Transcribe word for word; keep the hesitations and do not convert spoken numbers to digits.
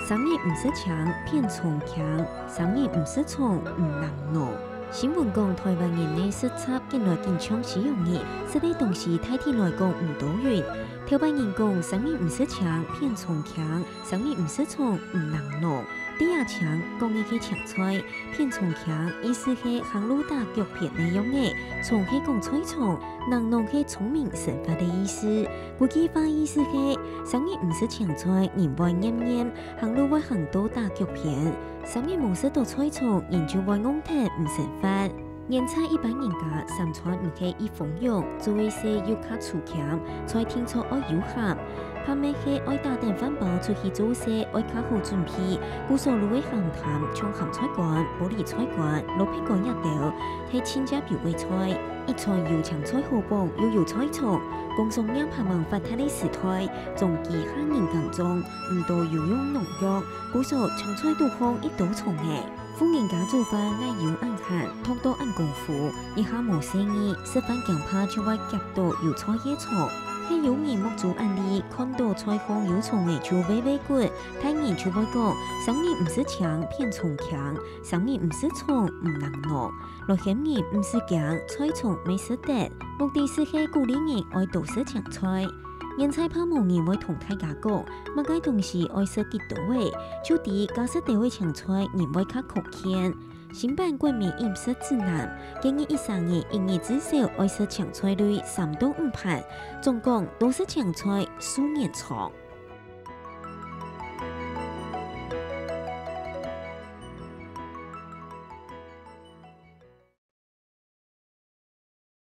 三日毋食青，便重輕；三日毋食蔥，毋能弄。新聞講，台灣人个食習緊來緊像西洋人，食个東西大體來講毋多元。頭擺人講，三日毋食青，便重輕；三日毋食蔥，毋能弄。底下青講个係青菜，便重輕意思係行路打腳便个樣仔，蔥係講菜蔥，能弄係聰明生活个意思。古句話意思係，三日毋食青菜，人會黏黏，行路會行到打腳便；三日無食到菜蔥，人就會戇忒毋生活。現在一般人家三餐毋係一方樣，做个事又較粗儉，菜定著愛有鹹。怕乜係愛打等飯包出去做事，愛較好準備，故所摎个鹹淡像鹹菜乾、玻璃菜乾、蘿蔔乾這兜，係盡食油个菜。一餐有青菜好傍，又有菜蔥，工商業還吂發達个時代，總機下人耕種，毋多有用農藥，故所青菜肚項已多蔥仔。 婦人家做飯哪有恁閒，擇到恁功夫，一下無細義，食飯驚怕就會夾到有菜个蔥。係有人目珠恁利，看到菜項有蔥仔就噦噦滾，大人就會講：「三日毋食青，便重輕；三日毋食蔥，毋能弄。」來喊人毋使驚，菜蔥乜食得，目的就係鼓勵人愛多食青菜。 現在怕無人會同大家講，麼个東西愛食幾多仔，就知加食兜仔青菜，人會較康健。新版國民飲食指南建議一儕人一日至少愛食青菜類三到五盤，總講多食青菜，壽年長。